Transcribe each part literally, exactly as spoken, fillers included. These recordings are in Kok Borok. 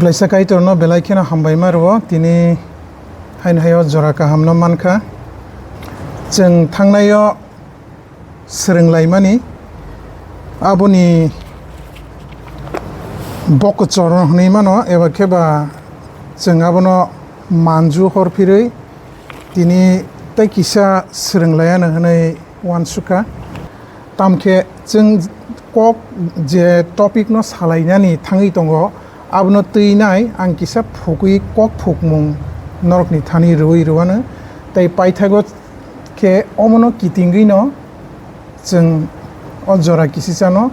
Laisa Kaitorno belai kheno hambaima rwo, tini haino hayo jora kahamno mankha. Chwng thangnaio swrwnglaimani aboni bokochorno hwnwi mano, eba khe ba chwng abono manju hor phirwi tini tei kisa swrwnglaiyano hwnwi uansukha. Tamkhe chwng kok je topic no salainani thangwi tongo, abono twi nai ang kisa phugwi kok phukmung norokni thani rwui rwano, tei paithago khe omono kitingwi no chwng o jora kisisano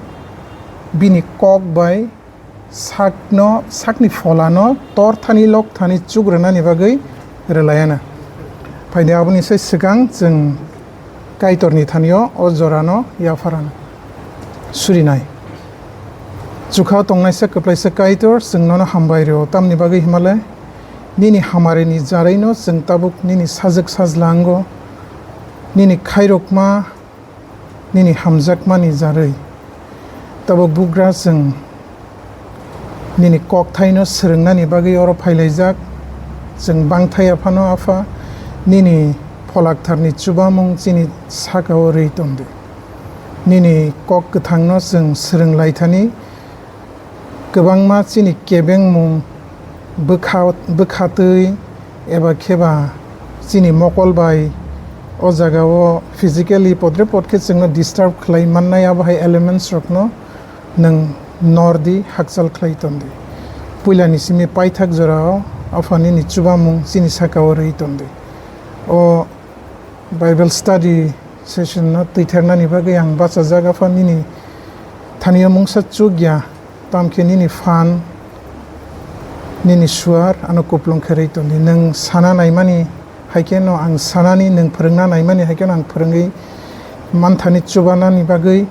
bini kok bai sakno, sakni pholano torthani lokthani chukrwnani bagwi rwlaiana. Phaidi aboni sai swkang chwng Kaitorni thanio o jorano yapharano surinai. Chukha tongnaisa kwplaisa Kaitor, chwng nono hambai rwo, tamni bagwi himale nini hamarini jarwino chwng tabuk nini sajwk sajla wngo, nini khairokma nini hamjakmani jarwi. Tabuk bugra chwng nini kokthaino swrwngnani bagwi oro phailaijak. Chwng bangthai aphano, Apha, nini Pholak Tharni chubamung chini saka-o rwi tongdi. Nini kok kwthangno chwng swrwnglaithani, kwbangma chini kebengmung bwkha, bwkha twi eba khe ba chini mokol bai o jaga o physically podre pod khe chwngno disturb khlai mannai, abo hai elements rokno nwng nor di, hakchal khlai ton di. Puila ni simi paithak jora o Apha nini chubamung chini saka o rwi ton di. O Bible study session no twithernani bagwi ang bachajak, Apha, nini thani o mungsa chukya, tamkhe nini phan, nini suar ano kuplung khe rwi tongdi. Nwng sana naimani hai khe no ang sanani, nwng phwrwngna naimani hai khe no ang phwrwngwi manthani chubanani bagwi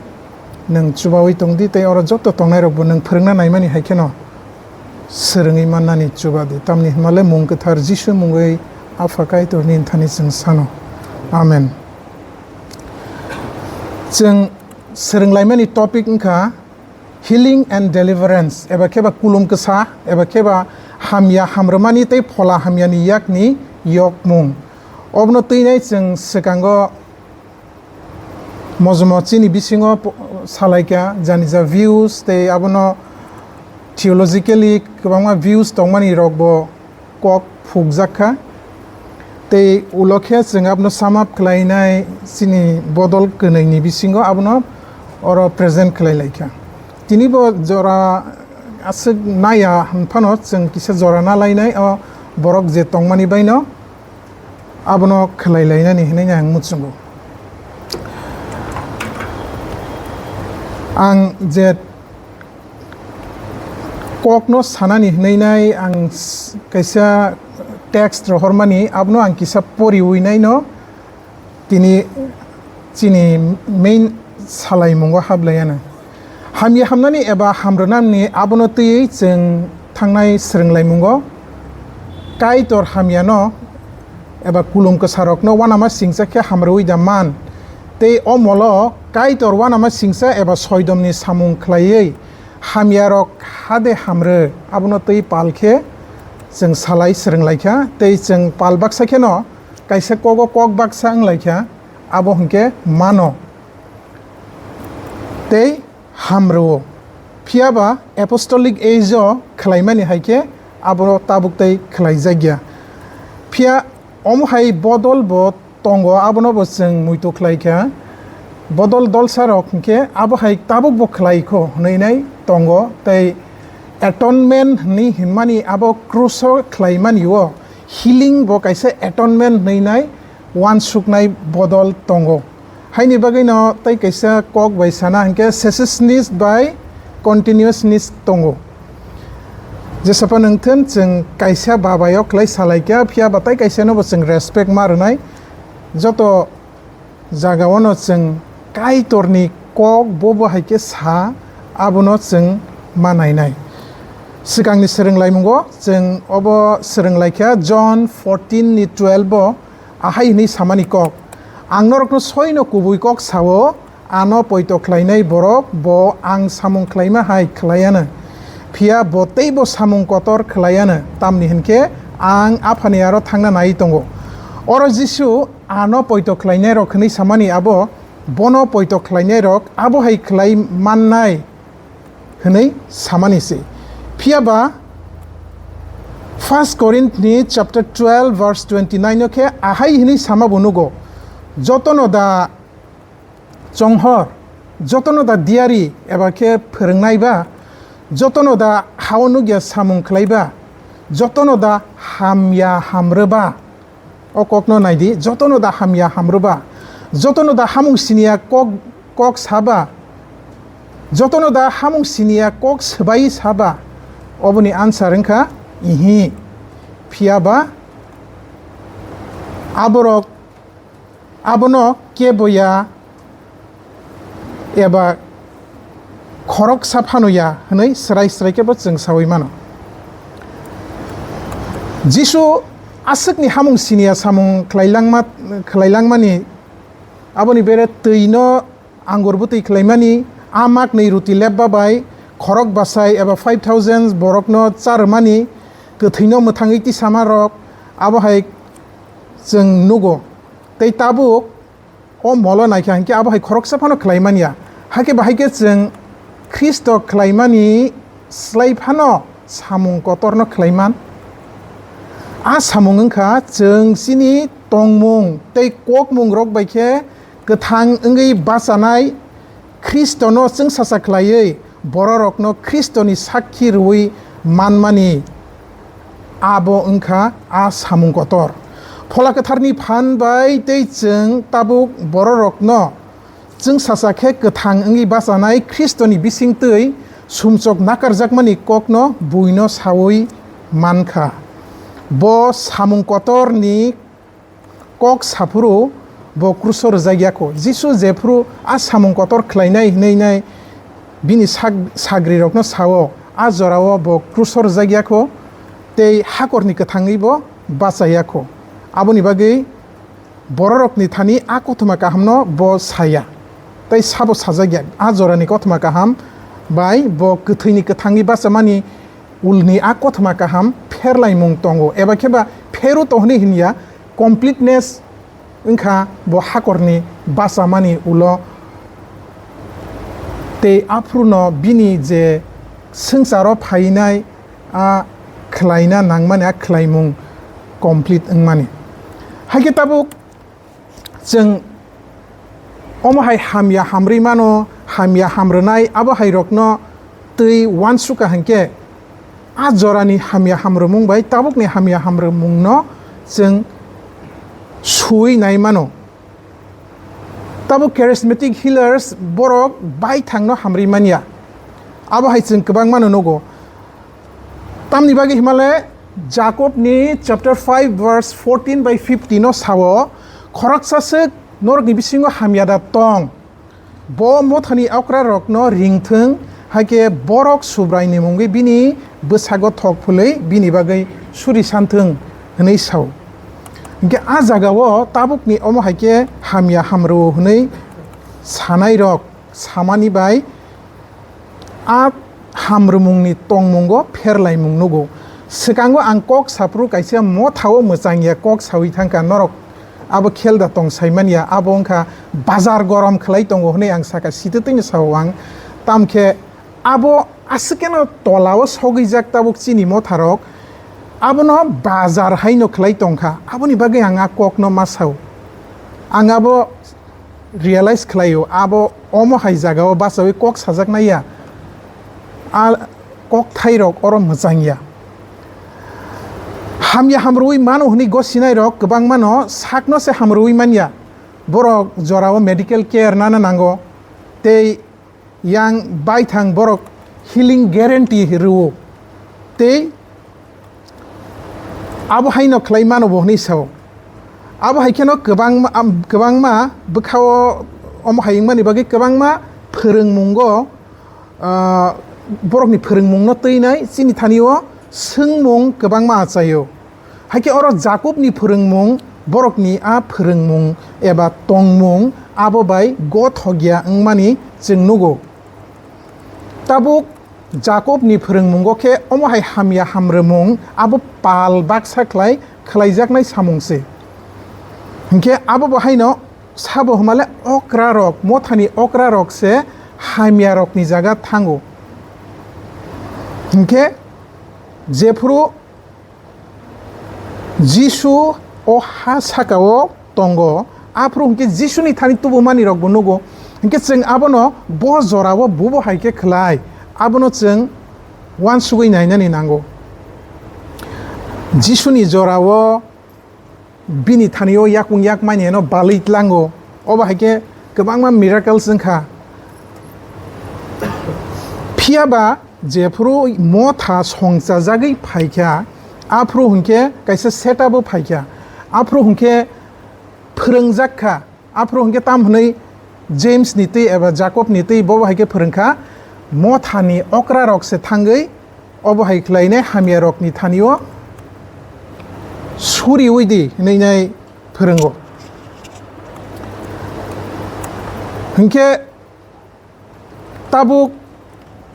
nwng chubawi tongdi, tei oro joto tongnairokbo nwng phwrwngna naimani hai kheno swrwngwi mannani chubadi. Tamni hwnmale mung kwthar Jisu mungwi Apha Kaitorni thani chwng sano. Amen. Chwng swrwnglaimani topic wngkha healing and deliverance, eba kheba kulum kwsa, eba kheba hamya hamrwmani tei phola hamyani yakni yokmung. Obono twinai chwng swkango mojmo chini bisingo po-, salaikha, janija views tei abono theologically kwbangma views tongmani rokbo kok phukjak kha. Tei ulo khe chwng abono sum up khlainai chini bodol kwnwini bisingo abono oro present khlai laikha. Tinibo jora aswk naiya hwnphano chwng kisa jora na lainai o borok je tongmani baino abono khlai lainani hinwi ang muchungo. Ang je kokno sanani hinwi nai ang s-, kaisa text rohormani, abono ang kisa poriwi naino tini chini main salaimungo hablaiano. Hamya hamnani eba hamrwnani abono twiwi chwng thangnai swrwnglaimungo Kaitor hamyano eba kulum kwsarokno uanama singcha khe hamrwi da man, tei o molo Kaitor uanama singcha eba soidomni samung khlaiwi hamyarok hade hamrwi, abono twi pal khe chwng salai swrwnglaikha, tei chwng pal baksa kheno kaisa kogo kok baksa wnglaikha, abo hwnkhe mano tei hamrwo. Phiya ba apostolic age o khlaimani hai khe abo tabuk tei khlaijakya. Phiya omo hai bodol bo tongo, abono bo chwng muitu khlai kha. Bodol dolsa rok hwnkhe abo hai tabuk bo khlai kho hwnwi nai tongo, tei atonement hwnwi hinmani abo cross o khlaimani o healing bo kaisa atonement hwnwi nai uansuknai bodol tongo. Haini bagwino tei kaisa kok bai sana hinkhe cessationist bai continuousness tongo. Jesapa nungthun chwng kaisa babayo khlai salaikha, phiya ba tai kaisano bo chwng respect ma rwnai. Joto jagao no chwng Kaitorni kok bo bo hai khe sa, abono chwng ma nainai. Swkangni swrwnglaimungo chwng obo swrwnglaikha John fourteen ni twelve o, ahai hwnwi samani kok, "Ang norokno soino kubui kok sao, ano poito khlainai borok bo ang samung khlaima hai khlaiano. Phiya bo teibo samung kotor khlaiano, tamni hwn khe ang Aphani aro thangna naiwi tongo. Oro Jisu ano poito khlainairok hwnwi samani abo bono poito khlainairok abo hai khlai mannai hwnwi samani se. Phiya ba First Corinth ni chapter twelve verse twenty nine o khe ahai hwnwi sama bo nugo, jotono da chonghor, jotono da diari eba khe phwrwngnai ba, jotono da hao nukya samung khlai ba, jotono da hamya hamrw ba. O kokno naidi, jotono da hamya hamrw ba, jotono da hamung siniya kok, kok sa ba, jotono da hamung siniya kok swbai sa ba. Oboni answer wngkha ihi. Phiya ba aborok abono kebo ya eba khoroksa phano ya hwnwi srai srai khe bo chwng saui mano. Jisu aswkni hamung siniya samung khlailangma-, khlailangmani, aboni bere twino angur bwtwi khlaimani, a maknwi ruti lepba bai khorok bwsai eba five thousand borokno charwmani, kwthwino mwthangwi tisamarok, abo hai chwng nugo. Tei tabuk o molo naikha hinkhe abo hai khoroksa phano khlai manya. Hakhe bahai khe chwng Khristo khlaimani slai phano samung kotorno khlai man. A samung wngkha chwng chini tongmung tei kokmungrok bai khe kwthang wngwi bachanai Khristono chwngsacha khlaiwi bororokno Khristoni sakki rwui manmani, abo wngkha a samung kotor. Phola Kwtharni phan bai tei chwng tabuk bororokno chwngsacha khe kwthang wngwi bachanai Khristoni bisingtwi sumsok nakarjakmani kokno buino saui mankha. Bo samung kotorni kok saphuru bo kruso rwjak ya kho. Jisu jephuru a samung kotor khlainai hwnwi nai bini sak-, sagrirokno sao, a jorao bo kruso rwjak ya kho tei hakorni kwthangwi bo bacha ya kho. Aboni bagwi bororokni thani a kothoma kahamno bo saya. Tei sabo sajak ya, a jorani kothoma kaham bai bo kwthwini kwthangwi bachamani ulni a kothoma kaham pherlaimung tongo, eba khe ba pheru tong hwnwi hinya, completeness wngkha bo hakorni bachamani ulo. Tei aphuruno bini je swngcharo phainai a khlaina nangmani, a khlaimung complete wngmani. Haikhe tabuk chwng omo hai hamya hamrwi mano, hamya hamrwnai abo hai rokno twi uansukha hinkhe, a jorani hamya hamrwmung bai tabukni hamya hamrwmungno chwng sui nai mano. Tabuk charismatic healers borok baithangno hamrwi manya, abo hai chwng kwbangmano nugo. Tamni bagwi himale Jakobni chapter five verse fourteen bai fifteen o sao, khoroksa swk norokni bisingo hamya da tong, bo mothani okrarokno ringthwng, haikhe borok Subraini mungwi bini bwsago thok phwlwi bini bagwi suri santhwng, hwnwi sao. Hinkhe a jagao tabukni omo haikhe hamya hamrwo hwnwi sanairok samani bai a hamrwmungni tongmungo pherlaimung nugo. Swkango ang kok saphuru kaisa mothao mwchangya kok saui thangkha, norok abo khelda tong saimanya, abo wngkha bazar gorom khlai tongo hwnwi ang sakha, sitwtwino sao ang. Tamkhe abo aswkeno tolao sogwijak tabuk chini motharok, abono bazar haino khlai tongkha, aboni bagwi ang a kokno ma sao. Ang abo realize khlaio, abo omo hai jagao bachaui kok sajaknai ya, a kokthairok oro mwchang ya. Hamya hamrwi mano hwnwi gosinairok kwbangmano sakno se hamrwi manya. Borok jorao medical care nana nango, tei yang baithang borok healing guarantee rwo, tei abo haino khlai mano bo hwnwi sao. Abo hai kheno kwbangma, am, kwbangma bwkhao omo hai wngmani bagwi kwbangma phwrwngmungo, ah, borokni phwrwngmungno twinai chini thani-o swngmung kwbangma achaio. Hai khe oro Jakobni phwrwngmung, borokni a phwrwngmung eba tongmung abo bai gothok ya wngmani chwng nugo. Tabuk Jakobni phwrwngmungo khe omo hai hamya hamrwmung abo pal baksa khlai khlaijaknai samung se. Hinkhe abo bo haino sabo hwnmale okrarok, mothani okrarok se hamyarokni jaga thango. Hinkhe jephuru Jisu o ha saka-o tongo, aphuru hinkhe Jisuni thani tubumani rokbo nugo. Hinkhe chwng abono bo jorao bubo hai khe khlai, abono chwng uansugui nainani nango. Jisuni jorao bini thani-o yakung yak mani heno balwi tlango, obo hai khe kwbangma miracles wngkha. Phiya ba jephuru motha songchajagwi phaikha, aphuru hinkhe kaisa setup-o phaikha, aphuru hinkhe phwrwngjak kha, aphuru hinkhe tam hwnwi James ni twi eba Jacob ni twi bobo hai khe phwrwngkha, mothani okrarok se thangwi obo hai khlainai hamyarokni thani-o suriui di hwnwi nai phwrwngo. Hinkhe tabuk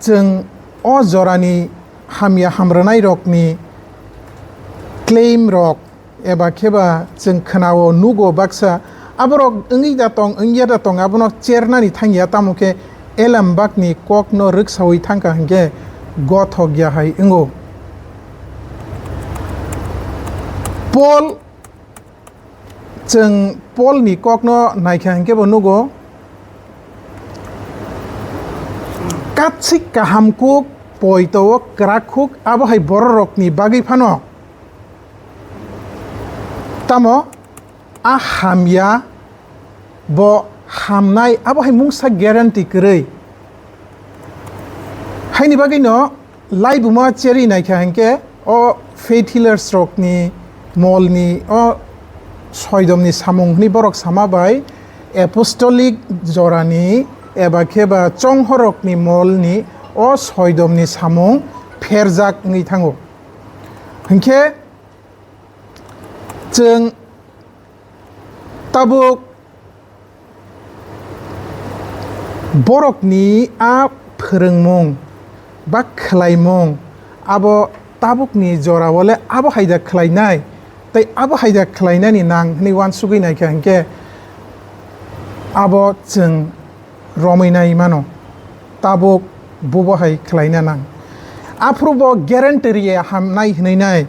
chwng o jorani hamya hamrwnairokni claim rok eba kheba chwng khwnao nugo baksa, aborok wngwi da tong, wngya da tong, abono chernani thangya, tamo khe Elam bakni kokno rwksaui thangkha hinkhe gothok ya hai wngo. Paul Chwng Polni kokno naikha hinkhe bo nugo, katsik kaham kuk, poito-o kwrak kuk, abo hai bororokni bagwi phano tamo a hamya, bo hamnai, abo hai mungsa guarantee kwrwi. Haini bagwino laibuma cherwi naikha hinkhe o faith healers rokni molni o soidomni samung hwnwi borok sama bai apostolic jorani eba khe ba chonghorokni molni o soidomni samung pherjak wngwi thango. Hinkhe chwng tabuk borokni a phwrwngmung ba khwlaimung abo tabukni jorao le abo hai da khwlainai tei abo hai da khwlainani nang hwnwi uansugwi naikha hinkhe abo chwng romwi nai mano, tabuk bubo hai khwlaina nang. Aphuru bo guarantee riya hamnai hwnwi nai.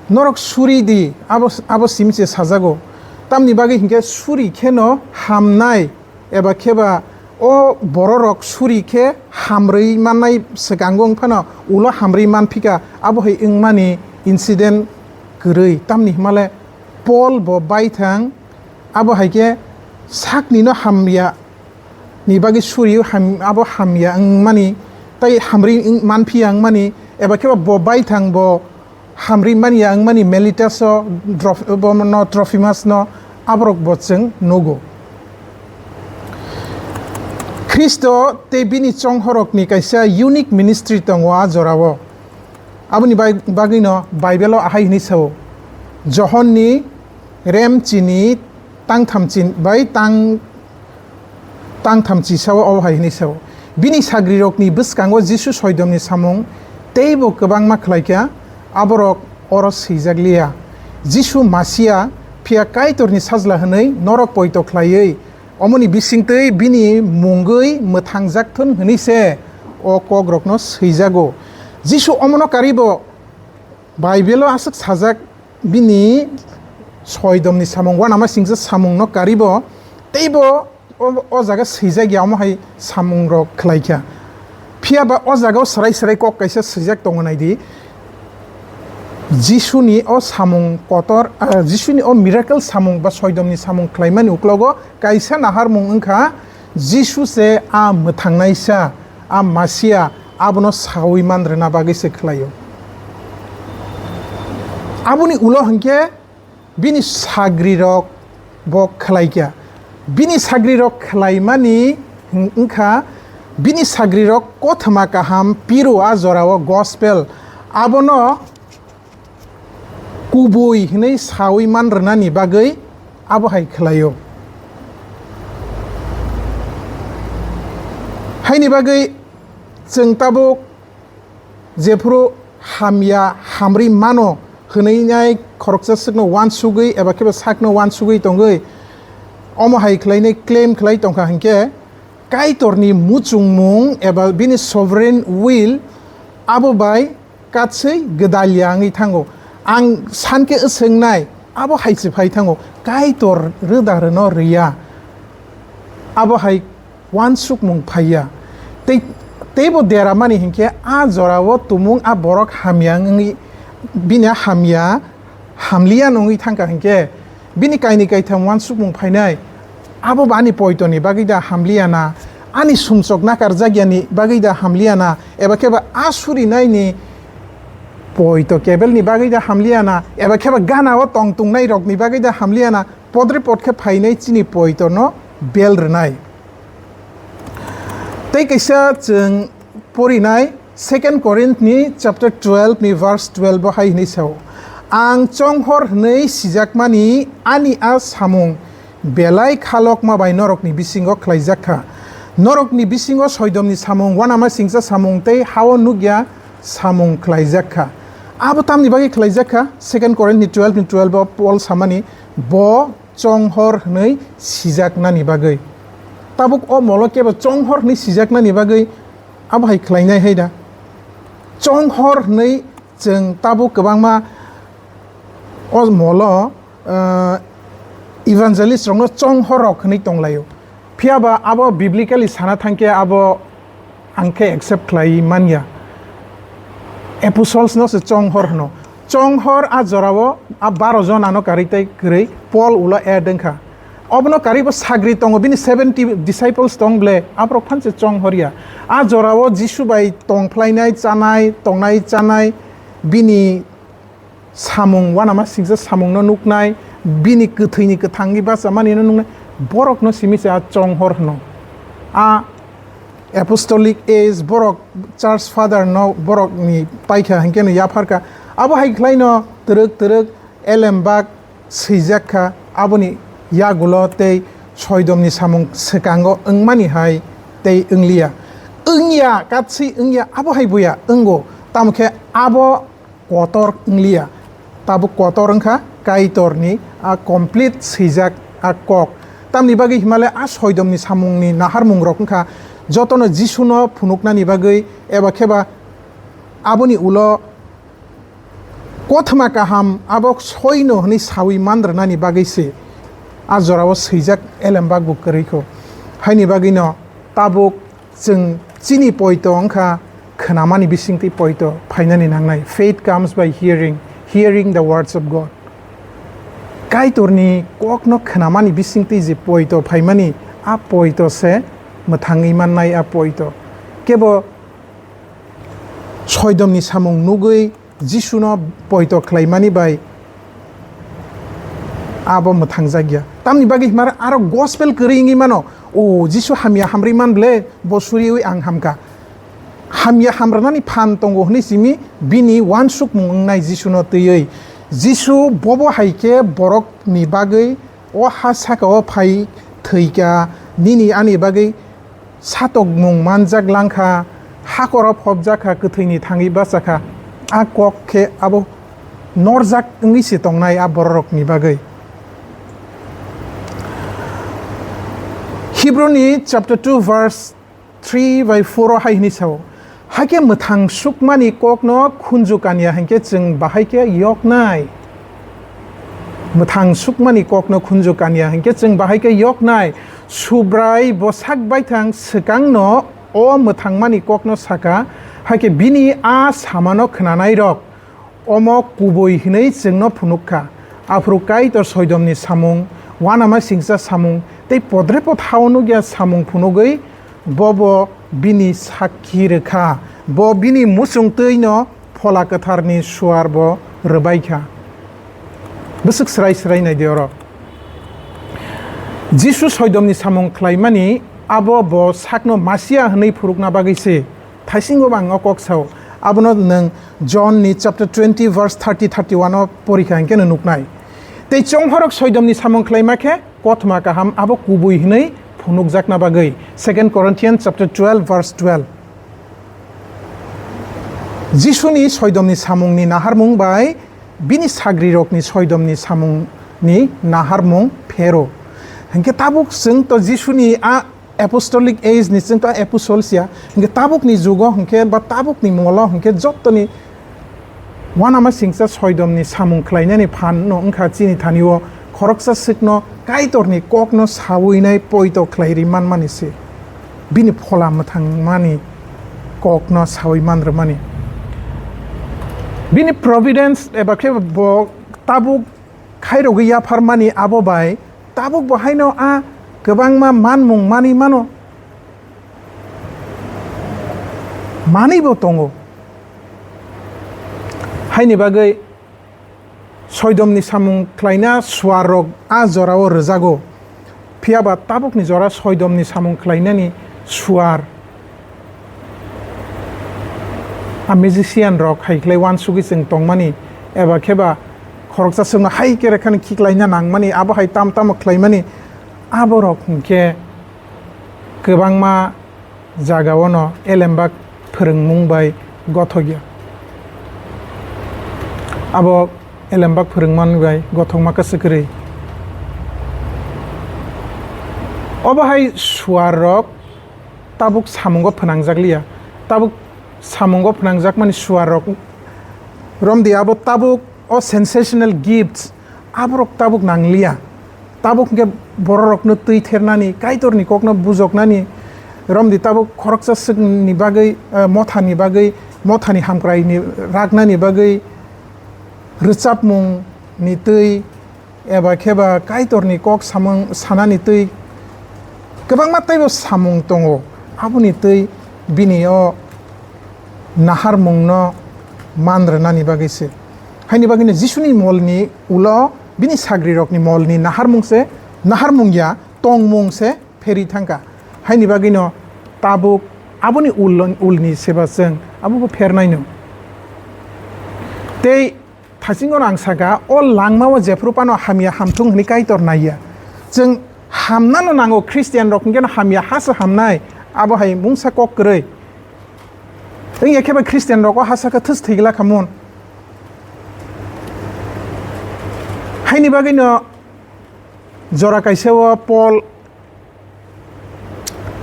Norok suri di, abo, abo simi se sajago. Tamni bagwi hinkhe suri kheno hamnai, eba khe ba o bororok suri khe hamrwi mannai swkango wng phano ulo hamrwi manphika, abo hai wngmani incident kwrwi. Tamni hwnmale Paul bo baithang, abo hai khe sakni no hamya ni bagwi suri ham-, abo hamya wngmani, tei hamrwi wng-, manphiya wngmani, eba khe bo baithang bo hamrwi manya wngmani Melitaso, Drof-, bono Trofimasno aborok bo chwng nugo. Khristo tei bini chonghorokni kaisa unique ministry tongo a jorao. Aboni bai-, bagwino Baibelo ahai hwnwi sao, Johonni rem chini tangtham chin bai tang, tangtham chisao obo hai hwnwi sao, bini sagrirokni bwskango Jisu soidomni samung teibo kwbangma khlaikha, aborok oro swijak liya. Jisu Masia, phiya Kaitorni sajla hwnwi norok poito khlaiwi, omoni bisingtwi bini mungwi mwthangjak thun hwnwi se o kokrokno swijago. Jisu omono karibo Baibelo aswk sajak, bini soidomni samung, uanama singsa samungno karibo, teibo o, o jaga swijak ya omo hai samungrok khlaikha. Phiya ba o jagao swrai swrai kok kaisa swijak tongo, naidi. Jisuni o samung kotor, ah, Jisuni o miracle samung ba soidomni samung khlaimani uklogo kaisa naharmung wngkha, Jisu se a mwthangnaisa, a Masia, abono saui man rwna bagwi se khlaio. Aboni ulo hinkhe bini sagrirok bo khlaikha. Bini sagrirok khlaimani wng-, wngkha, bini sagrirok kothoma kaham piru a jorao gospel, abono kubui hwnwi saui man rwnani bagwi abo hai khlaio. Haini bagwi Chwng tabuk jephuru hamya hamri mano hwnwi nai khoroksa swkno uansugwi eba khe bo sakno uansugwi tongwi omo hai khlainai claim khlai tongkha hinkhe Kaitorni muchungmung eba bini sovereign will abo bai katswi gwdalya wngwi thango. Ang sankhe swknai abo hai se phai thango, Kaitor rwda rwno rwya. Abo hai uansukmung phaiya. Tei, teibo deramani hinkhe a jorao tumung a borok hamya wngwi, bini hamya hamliya wngwi thangkha hinkhe, bini kaini kaitham uansukmung phainai, abo bo ani poitoni bagwi da hamliya na, ani sumsok nakarjakyani bagwi da hamliya na, eba khe ba a surinaini poito kebelni bagwi da hamliya na, eba khe ba ganao tong tongnai rokni bagwi da hamliya na, podre pod khe phainai chini poitono bel rwnai. Tei kaisa chwng porinai Second Corinth ni chapter twelve ni verse twelve bo hai hwnwi sao, "Ang chonghor hwnwi sijakmani ani a samung belai khalokma bai norokni bisingo khlaijak kha. Norokni bisingo soidomni samung, uanama singcha samung tei hao nukya samung khlaijak kha." Abo tamni bagwi khlaijak kha? Second Corinth ni twelve ni twelve o Paul samani, bo chonghor hwnwi sijaknani bagwi. Tabuk o molo kebo chonghor hwnwi sijaknani bagwi abo hai khlainai hai da? Chonghor hwnwi chwng tabuk kwbangma o molo, ah, evangelist rokno chonghor rok hwnwi tonglaio. Phiya ba abo biblically sana thangkhe abo ang khe accept khlai manya. Apostles no se chonghor hwno. Chonghor a jorao a baro jon ano karwi tei kwrwi Paul ulo add wngkha. Obono karwi bo sagri tongo, bini seventy disciples tong ble, aborok phan se chonghor ya. A jorao Jisu bai tong phlainai, chanai, tongnai, chanai, bini samung, uanama singcha samungno nuknai, bini kwthwini kwthangwi bachamani no nuknai, borokno simi se a chonghor hwno. A apostolic age borok church father no borokni paikha hinkhe no yapharkha. Abo hai khlaino twrwk twrwk elembak swijak kha, aboni yagulo tei soidomni samung swkango wngmani hai tei wngliya. Wngya, katswi wngya, abo hai buya wngo. Tamo khe abo kotor wngliya. Tabuk kotor wngkha Kaitorni a complete swijak a kok. Tamni bagwi himale a soidomni samungni naharmungrok wngkha jotono Jisuno phunuknani bagwi eba kheba aboni ulo kothoma kaham abo soino hwnwi sawi manrwnani bagwi se a jorao swijak elembak bo kwrwi kho. Haini bagwino tabuk chwng chini poito wngkha khwnamani bisingtwi poito phainani nangnai. Faith comes by hearing, hearing the words of God. Kaitorni kokno khwnamani bisingtwi je poito phaimani, a poito se mwthangwi mannai a poito. Kebo soidomni samung nugwi Jisuno poito khlaimani bai abo mwthangjakya. Tamni bagwi himar aro gospel kwrwi wngwi mano, "O Jisu hamya hamrwi man ble, bo suriwi ang hamkha." Hamya hamrwnani phan tongo hwnwi simi bini uansukmung wngnai Jisuno twiwi. Jisu bobo hai khe borokni bagwi o ha sakao phai thwikha, nini ani bagwi satokmung manjak langkha, hakoro phobjakha, kwthwini thangwi bachakha. A kok khe abo norjak wngwi se tongnai a bororokni bagwi. Hibroni chapter two verse three bai four o hai hwnwi sao, "Hakhe mwthang sukmani kokno khunju kanya hinkhe chwng bahai khe yoknai." Mwthang sukmani kokno khunju kanya hinkhe chwng bahai khe yoknai. Subrai bwsak baithang swkangno o mwthangmani kokno saka, hakhe bini a samano khwnanairok omo kubui hwnwi chwngno phunuk kha. Aphuru Kaitor soidomni samung, uanama singcha samung tei podrepot hao nukya samung phunugwi bobo bini sakki rwkha. Bo bini muchung twino Phola Kwtharni suar bo rwbai kha. Bwswk swrai swrai nai di oro. Jisu soidomni samung khlaimani abo bo sakno Masia hwnwi phurukna bagwi se. Thaisingo bo ang o kok sao. Abono nwng John ni chapter twenty verse thirty, thirty-one o porikha hinkhe no nuknai. Tei chonghorok soidomni samung khlaima khe kothoma kaham abo kubui hwnwi phunukjakna bagwi. Second Corinthians chapter twelve verse twelve. Jisuni soidomni samungni naharmung bai bini sagrirokni soidomni samungni naharmung phero. Hinkhe tabuk chwng to Jisuni a apostolic age ni chwng to a apostle sia. Hinkhe tabukni jugo hinkhe ba tabukni molo hinkhe jottoni uanama singcha soidomni samung khlainani phan no wngkha chini thani o khoroksa swkno Kaitorni kokno sawinai poito khlai ri manmani se. Bini phola mwthangmani kokno sawi man rwmani. Bini providence eba khe bo tabuk khairogwi yapharmani abo bai tabuk bo haino a kwbangma manmung manwi mano. Manwi bo tongo. Haini bagwi soidomni samung khlaina suarrok a jorao rwjago. Phiya ba tabukni jora soidomni samung khlainani suar a magician rok hai khlai uansugwi chwng tongmani eba khe ba khoroksa swkno hai khe rekhani khiklaina nangmani abo hai tam tamo khlaimani aborok hinkhe kwbangma jagao no elembak phwrwngmung bai gothok ya. Abo elembak phwrwngmani bai gothokma kwswk kwrwi. Obo hai suar rok tabuk samungo phwnangjak liya. Tabuk samungo phwnangjak mani suar rok romdi abo tabuk o sensational gifts aborok tabuk nangliya. Tabuk hwnkhe bororokno twi thernani, Kaitorni kokno bujoknani, romdi tabuk khoroksa swkni bagwi, eh, mothani bagwi, mothani hamkraini raknani bagwi rwchapmungni twi eba khe ba Kaitorni kok samung sanani twi kwbangma teibo samung tongo. Aboni twi bini o naharmungno man rwnani bagwi se. Haini bagwino Jisuni molni ulo bini sagrirokni molni naharmung se, naharmung ya, tongmung se pherwi thangkha. Haini bagwino tabuk aboni ul-, ulni seba chwng abobo phernaino. Tei thasingo ang sakha, o langmao jephru phano hamya hamthung hwnwi Kaitor naiya. Chwng hamnano nango, Christian rok hwnkhe hamya hasa hamnai, abo hai mungsa kok kwrwi. Wngya khe ba Christian rok o hasa khe thus thwigwla khamun. Haini bagwino jora kaisa o Paul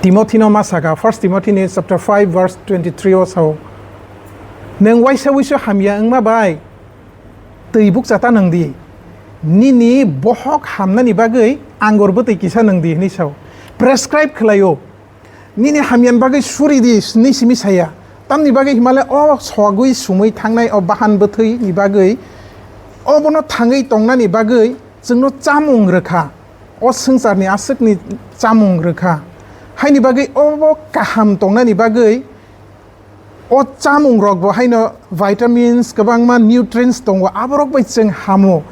Timothy no ma saka, First Timothy ni chapter five verse twenty-three o sao, "Nwng waisa wisu hamya wngma bai twi bukcha ta nwng di, nini bohok hamnani bagwi angur bwtwi kisa nwng di," hwnwi sao. Prescribe khlaio. Nini hamyan bagwi suri di, hwnwi simi saya. Tamni bagwi himale o sogwi sumui thangnai o bahan bwthwi ni bagwi, obono thangwi tongnani bagwi chwngno chamung rwkha. O swngcharni aswkni chamung rwkha. Haini bagwi obo kaham tongnani bagwi o chamung rokbo haino vitamins, kwbangma nutrients tongo, aborok bai chwng hamo.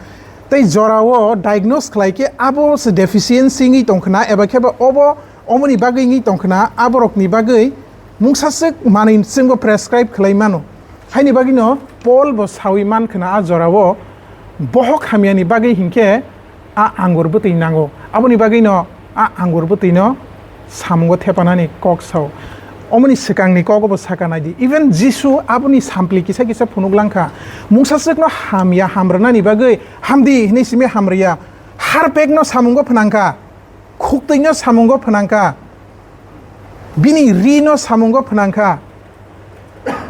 Tei jorao diagnose khlai khe abo se deficiency wngwi tongkhna, eba khe ba obo omoni bagwi wngwi tongkhna, aborokni bagwi mungsaswk manwi chwngbo prescribe khlai mano. Haini bagwino Paul bo sawi mankhna a jorao bohok hamyani bagwi hinkhe a angur bwtwi nango. Aboni bagwino a angur bwtwino samungo thepanani kok sao. Omoni swkangni kogo bo saka naidi. Even Jisu aboni sampli kisa kisa phunuk langkha. Mungsaswkno hamya hamrwnani bagwi hamdi hwnwi simi hamrwya. Harpekno samungo phnangkha. Khuktwino samungo phnangkha. Bini rino samungo phnangkha.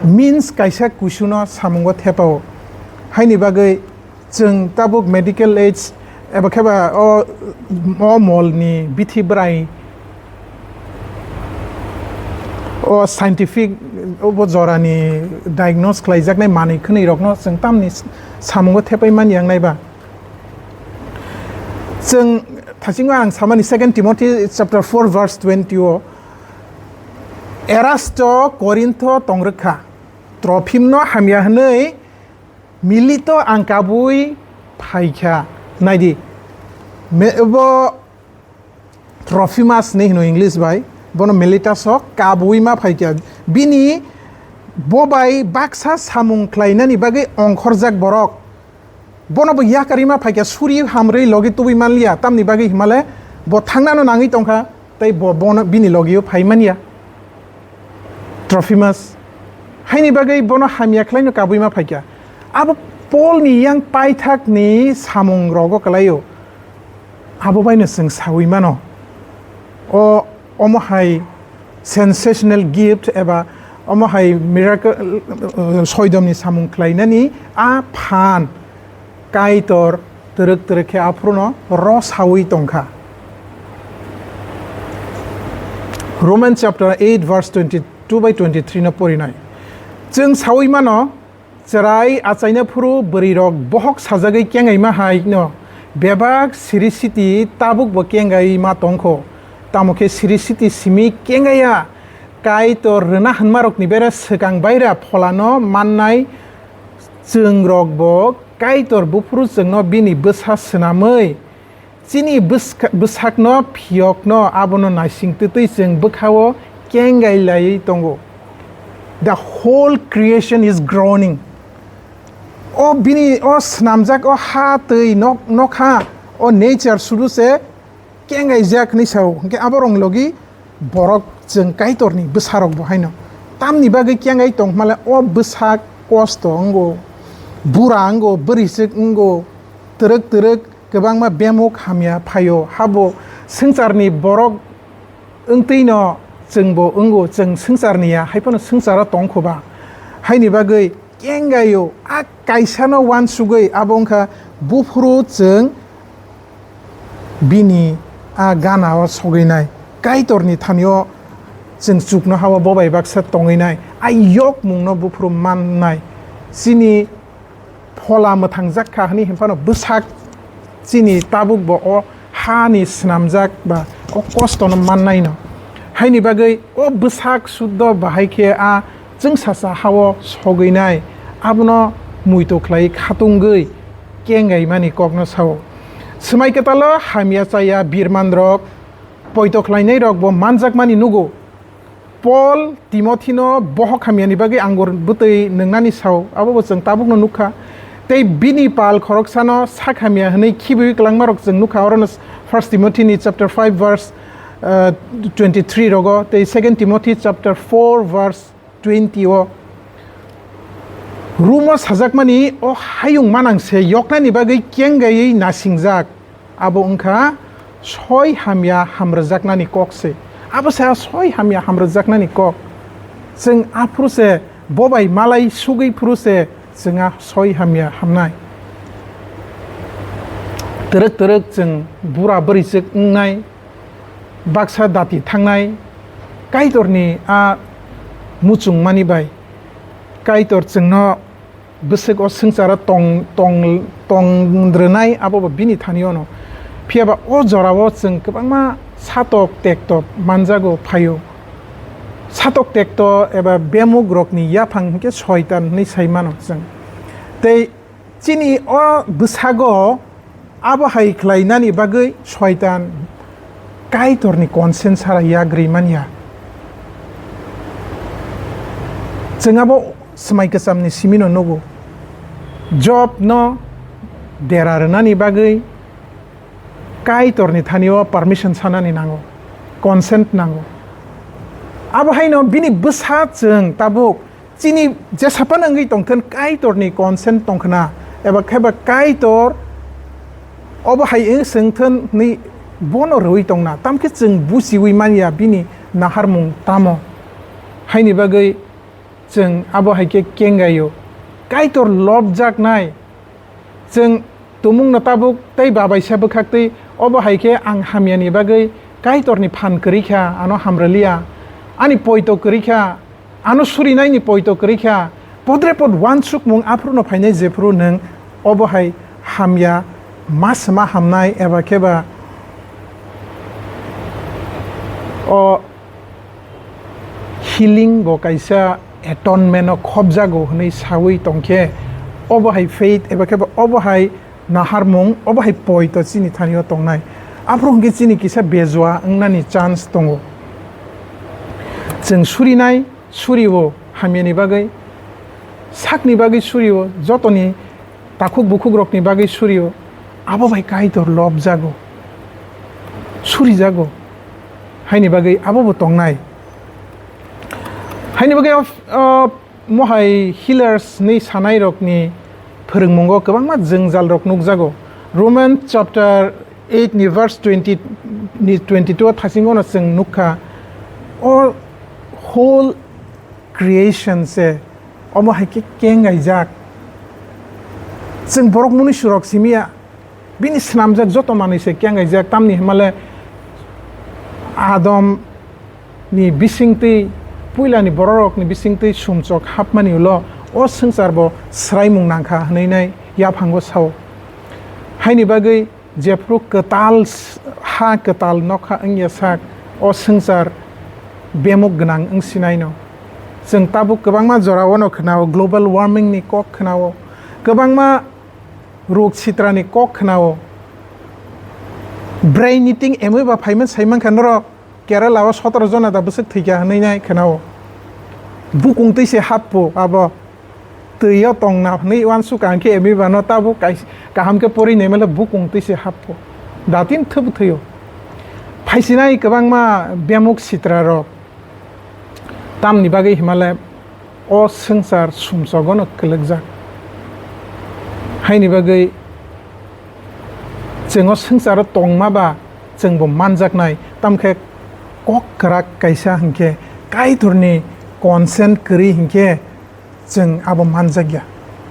Means kaisa kusuno samungo thepao. Haini bagwi chwng tabuk medical age eba khe ba o, o molni bithi bwrai o scientific obo jorani diagnose khlaijaknai manwi khwnwi rokno chwng tamni samungo thepai man yang nai ba. Chwng thasingo ang samani Second Timothy chapter four verse twenty o, Erasto Korintho tongrwkha, Trophimno hamya hwnwi Milito ang kabui phaikha. Naidi, me-, bo Trophimus ni hino English bai, bono Miletus o kabui ma phaikha. Bini bo bai baksa samung khlainani bagwi ongkhorjak borok. Bono bo yakarima phaikha, suri hamrwi logi tubui manliya, tamni bagwi himale bo thangnano nangwi tongkha, tei bo bono bini logio phai manya. Trophimus. Haini bagwi bono hamya khlaino kabui ma phaikha. Abo Paul ni yang paithak ni samung rogo kwlaio. Abo baino chwng sawi mano. O, omo hai sensational gift eba omo hai miracle, uh, soidomni samung khlainani a phan Kaitor twrwk twrwk khe aphuru no ro sawi tongkha. Romans chapter eight verse twenty-two by twenty-three no porinai. Chwng sawi mano, chwrai achaina phuru bwrwirok bohok sajagwi kengaima hai no bebak siri siti tabuk bo kengai ma tongkho. Tamo khe siri siti simi kengaya Kaitor rwna hwnmarokni bere swkang baira pholano mannai chwng rok bo Kaitor buphuru chwngno bini bwsa swnamwi chini bwska-, bwsakno phiyokno abono naising twtwi chwng bwkhao kengai laiwi tongo. The whole creation is groaning. O bini o swnamjak o ha twi nok-, nokha o nature sudu se kengaijak hinwi sao. Hwnkhe aborok logi borok chwng Kaitorni bwsarok bo haino. Tamni bagwi kengai tongmale o bwsak kosto wngo, bura wngo, bwrwiswk wngo, twrwk twrwk kwbangma bemuk hamya phaio. Habo swngcharni borok wngtwino chwngbo wngo, chwng swngcharni ya, hai phano swngcharo tongkhoba. Haini bagwi kengaio, a kaisano uansugwi abo wngkha buphuru chwng bini a ganao sogwinai, Kaitorni thanio chwng chuknohao bo bai baksa tongwinai, a yokmungno buphuru mannai. Chini phola mwthangjak kha hwnwi hwnphano bwsak chini tabuk bo o hani swnamjak ba o kostono mannaino. Haini bagwi o bwsak suddo bahai khe a chwngsacha hao sogwinai, abono muitu khlai khatungwi kengaimani kokno sao. Swmai kwtalo hamya chaya birmanrok poito khlainairokbo manjakmani nugo. Paul Timothino bohok hamyani bagwi angur bwtwi nwngnani sao, abo bo chwng tabukno nukha. Tei bini pal khoroksano sak hamya hwnwi khibiwi kwlangmarok chwng nukha, orono First Timothy ni chapter five verse, uh, twenty-three rogo, tei Second Timothy chapter four verse twenty o. Rumo sajakmani o hayung manang se yoknani bagwi kengaiwi nasingjak. Abo wngkha soi hamya hamrwjaknani kok se. Abo se a soi hamya hamrwjaknani kok. Chwng aphuru se bo bai malai sugwi phuru se chwng a soi hamya hamnai. Twrwk twrwk chwng bura bwrwichwk wngnai, baksa dati thangnai, Kaitorni a muchungmani bai Kaitor chwngno bwswk o swngcharo tong, tong, tong rwnai, abo bo bini thani ono. Phiya ba o jorao chwng kwbangma satok tekto manjago phaio. Satok tekto eba bemuk rokni yaphang hinkhe soitan hwnwi sai mano chwng. Tei chini o bwsago abo hai khlainani bagwi soitan Kaitorni consent sara yagri manya. Chwng abo swmai kwchamni simino nugo. Job no dera rwnani bagwi Kaitorni thanio permission sanani nango, consent nango. Abo haino bini bwsa chwng tabuk chini jesaphano wngwi tongthun Kaitorni consent tongkhna, eba khe ba Kaitor obo hai wng swngthun hwnwi bono rwui tongna, tamkhe chwng buchiui manya bini naharmung tamo. Haini bagwi chwng abo hai khe kengaio. Kaitor lobjaknai. Chwng tumungno tabuk tei babaisa bwkhaktwi obo hai khe ang hamyani bagwi Kaitorni phan kwrwi kha, ano hamrwliya. Ani poito kwrwi kha, ano surinaini poito kwrwi kha. Podre pod uansukmung aphuru no phainai, jephuru nwng obo hai hamya ma swma hamnai eba khe ba o healing bo kaisa atonement o khobjago hwnwi sawi tongkhe, obo hai faith eba khe ba obo hai naharmung, obo hai poito chini thanio tongnai. Aphuru hwnkhe chini kisa bejua wngnani chance tongo. Chwng surinai, surio hamyani bagwi, sakni bagwi surio, jotoni takhuk bukhukrokni bagwi surio, abo bai Kaitor lobjago, surijago, haini bagwi abo bo tongnai. Haini bagwi o, o, mohai healers ni sanai rok ni phwrwngmungo kwbangma jwngjal rok nukjago. Roman chapter eight ni verse twenty ni twenty two o thasingo no chwng nukha, o whole creation se omo hai khe kengaijak. Chwng borok munusurok simiya, bini snamjak joto manwi se kengaijak, tamni hwnmale Adam ni bisingtwi, puilani bororokni bisingtwi sumchok hapmani ulo o swngcharbo swraimung nangkha hwnwi nai yaphango sao. Haini bagwi jephru kwtal s-, ha kwtal nokha wngya sak, o swngchar bemuk gwnang wngsinaino. Chwng tabuk kwbangma jorao no khwnao, global warming ni kok khwnao, kwbangma ruk sitrani kok khwnao. Brain ni ting emwi ba phaimani saimankha norok, Kerala o sotoro jona da bwswk thwikha hwnwi nai khwnao. Bukung twi se happo abo. Twi o tongna hwnwi uansukha hwnkhe emwi bano tabuk kais-, kaham khe pori naimale bukung twi se happo. Datin thwbw thwio. Phaisinai kwbangma bemuk sitra rok. Tamni bagwi himale o swngchar sumsogono kwlwkjak. Haini bagwi chwng o swngcharo tongma ba chwngbo manjaknai, tamkhe kok kwrak kaisa hinkhe Kaitorni consent kwrwi hinkhe chwng abo manjakya.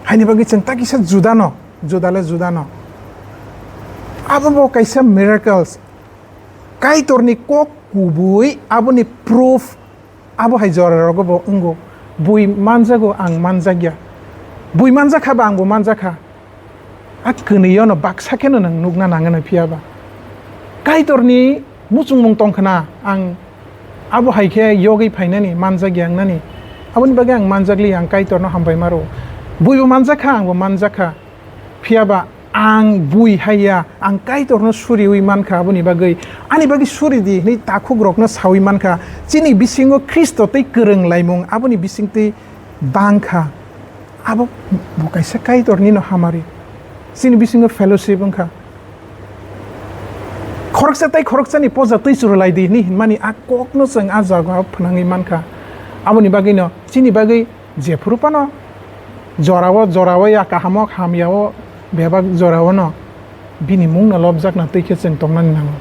Haini bagwi chwng ta kisa judano, judale judano. Abobo kaisa miracles. Kaitorni kok kubui aboni proof. Abo hai jora rogo bo wngo, bui manjago, ang manjakya. Bui manjakha ba, angbo manjakha. A kwnwi ono baksa kheno nwng nukna nangano, phiya ba Kaitorni muchungmung tongkhna, ang abo hai khe yogwi phainani, manjakya wngnani. Aboni bagwi ang manjakli, ang Kaitorno hambai maro. Buibo manjakha, angbo manjakha. Phiya ba ang bui hai ya, ang Kaitorno suriui mankha, aboni bagwi ani bagwi suri di hwnwi takhukrokno saui mankha. Chini bisingo Khristo tei kwrwng laimung aboni bisingtwi bangkha. Abo bo kaisa Kaitornino hamari. Chini bisingo fellowship wngkha. Khoroksa tei khoroksani poja twi churulai di hwnwi hinmani a kokno chwng a jagao phnangwi mankha. Aboni bagwino chini bagwi jephuru phano jorao, jorao ya kahamo, hamyao, bebak jorao no bini mungno lobjakna twi khe chwng tongnani nango.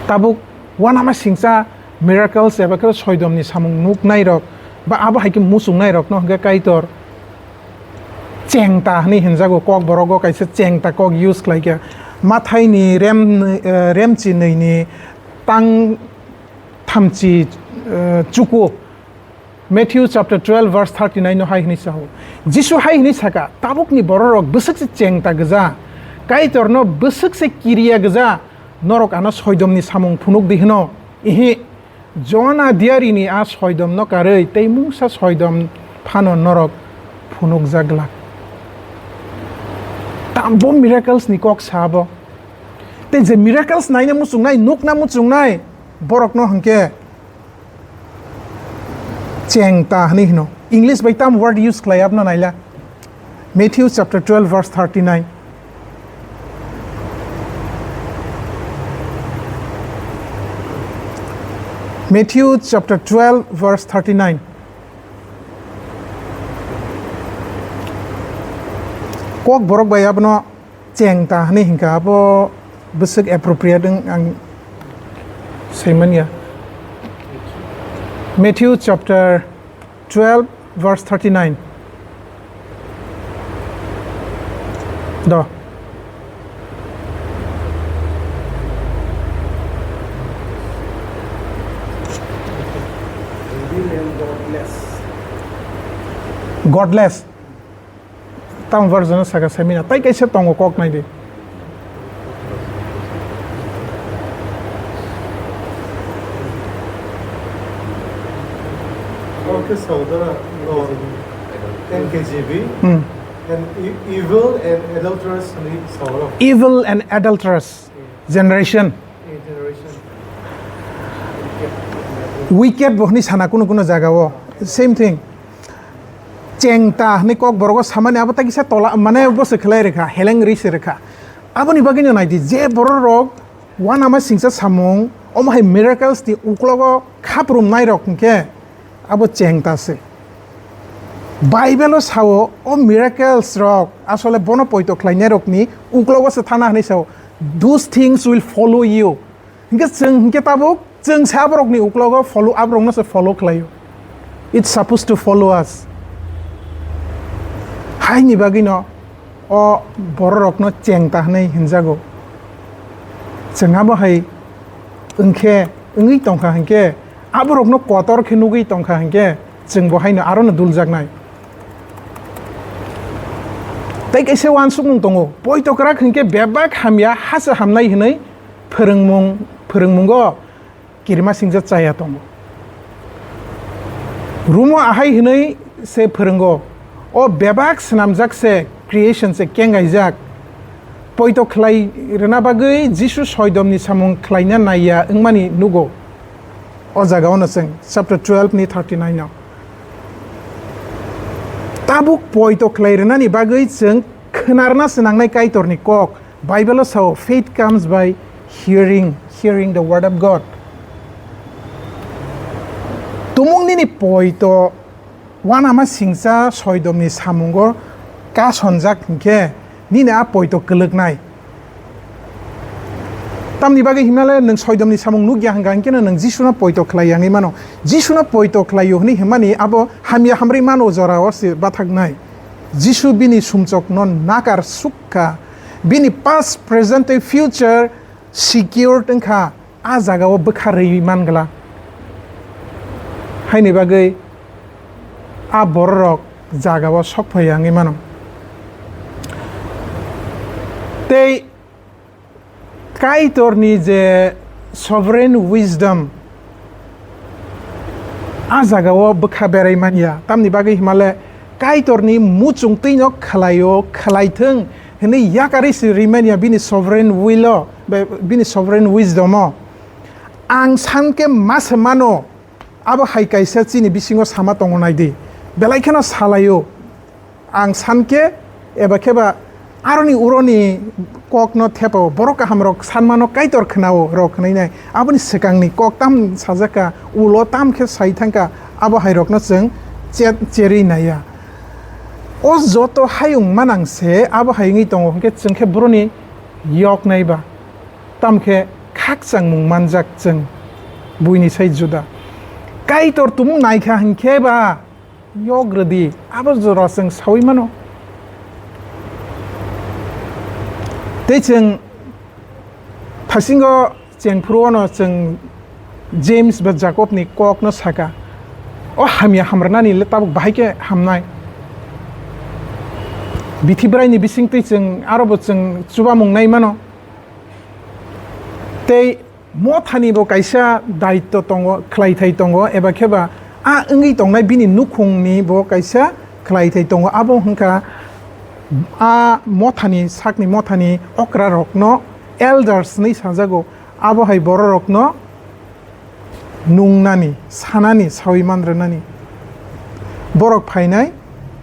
Tabuk uanama singcha miracles eba khe soidomni samung nuknairok ba abo hai khe muchungnairokno hwnkhe Kaitor chengta hwnwi hinjago, Kokborogo kaisa chengta kok use khlai kha. Mathaini rem, eh, remchi nwi ni tang thamchi, eh, chuku. Matthew chapter twelve verse thirty nine no hai hwnwi sao. Jisu hai hwnwi saka, "Tabukni bororok bwswk se chengta gwja, Kaitorno bwswk se kiriya gwja, norok ano soidomni samung phunuk di hwno? Ihi, Jona diarini a soidomno karwi tei mungsa soidom phano norok phunukjak glak." Tam bo miracles ni kok sa bo. Tei je miracles naina muchungnai, nukna muchungnai borokno hwnkhe chengta hwnwi hwno. English bai tam word use khlai abno naila. Matthew chapter twelve verse thirty nine. Matthew chapter twelve verse thirty nine. Kokborok bai abono chengta hwnwi hinkha, abo bwswk appropriate wng ang saimanya. Matthew chapter twelve verse thirty nine. Do. Godless. Tamo version o saka saimina, tai kaisa tongo kok nai di. Okay, so the, oh, N K J V. Hmm. And e-, evil and adulterous ni sawalo. Evil and adulterous generation. Eh, generation. Wicked bo hwnwi sana kuno kuno jagao. Same thing. Chengta hwnwi Kokborogo samani abo tai kisa tola, mane bo se khlai rwkha, heleng ri se rwkha. Aboni bagwino naidi, je bororok uanama singcha samung, omo hai miracles ni uklogo khaprumnairok hwnkhe abo chengta se. Bible o sao, o miracles rok asole bono poito khlainai rokni uklogo se thana hinwi sao, "Those things will follow you." Hinkhe chwng hinkhe tabuk chwng se aborokni uklogo follow, aborokno se follow khlaio. It's supposed to follow us. Haini bagwino o bororokno chengta hinwi hinjago. Chwng abo hai wngkhe, wngwi tongkha hinkhe, aborokno kotor khe nugwi tongkha hinkhe, chwng bo haino arono duljaknai. Tei kaisa uansukmung tongo, poito kwrak hinkhe bebak hamya hasa hamnai hinwi phwrwngmung, phwrwngmungo kirima singcha chaya tongo. Rumo ahai hinwi se phwrwngo, o bebak swnamjak se, creation se kengaijak. Poito khlai rwna bagwi Jisu soidomni samung khlaina naiya wngmani nugo. O jaga ono chwng chapter twelve ni thirty nine o. Tabuk poito khlai rwnani bagwi chwng khwnarna se nangnai Kaitorni kok. Bible o sao, "Faith comes by hearing, hearing the word of God." Tumung nini poito uanama singcha soidomni samungo kasonjak hinkhe nini a poito kwlwknai. Tamni bagwi himnale nwng soidomni samung nukya hwnka hinkhe nwng Jisuno poito khlai yangwi mano. Jisuno poito khlaio hwnwi himani abo hamya hamrwi mano jorao se bathaknai. Jisu bini sumchokno nakar sukha, bini past, present tei future secured wngkha, a jagao bwkha rwi mangla. Haini bagwi a bororok jagao sok phai wngwi mano. Tei Kaitorni je sovereign wisdom, a jagao bwkha berai manya. Tamni bagwi himale Kaitorni muchung twino khlaio, khlaithwng hinwi yakarwi se rimanya bini sovereign will o, be-, bini sovereign wisdom o. Ang sankhe ma se mano, abo hai kaisa chini bisingo sama tongo naidi. Belai kheno salaio. Ang sankhe eba kheba aroni uroni kokno thepao, borok kahamrok sanmano Kaitor khwnao rok hwnwi nai. Aboni swkangni kok tam sajakha, ulo tam khe sai thangkha, abo hairokno chwng che-, cherwi naiya. O joto hayung manang se abo hai wngwi tongo, hwnkhe chwng khe boroni yok nai ba. Tamo khe khakchangmung manjak chwng buini sai juda. Kaitor tumung naikha hinkhe ba yok rwdi, abo jora chwng saui mano. Tei chwng thasingo chengphuru ono chwng James ba Jacob ni kok no saka, o hamya hamrwnani le tabuk bahai khe hamnai. Bithi bwrai ni bising twi chwng aro bo chwng chubamung nai mano. Tei mothani bo kaisa daitto tongo, khlaithai tongo, eba khe ba a wngwi tongnai bini nukhungni bo kaisa khlaithai tongo. Abo wngkha a mothani, sakni mothani okrarokno elders hinwi sajago. Abo hai bororokno nungnani, sanani, saui manrwnani. Borok phainai,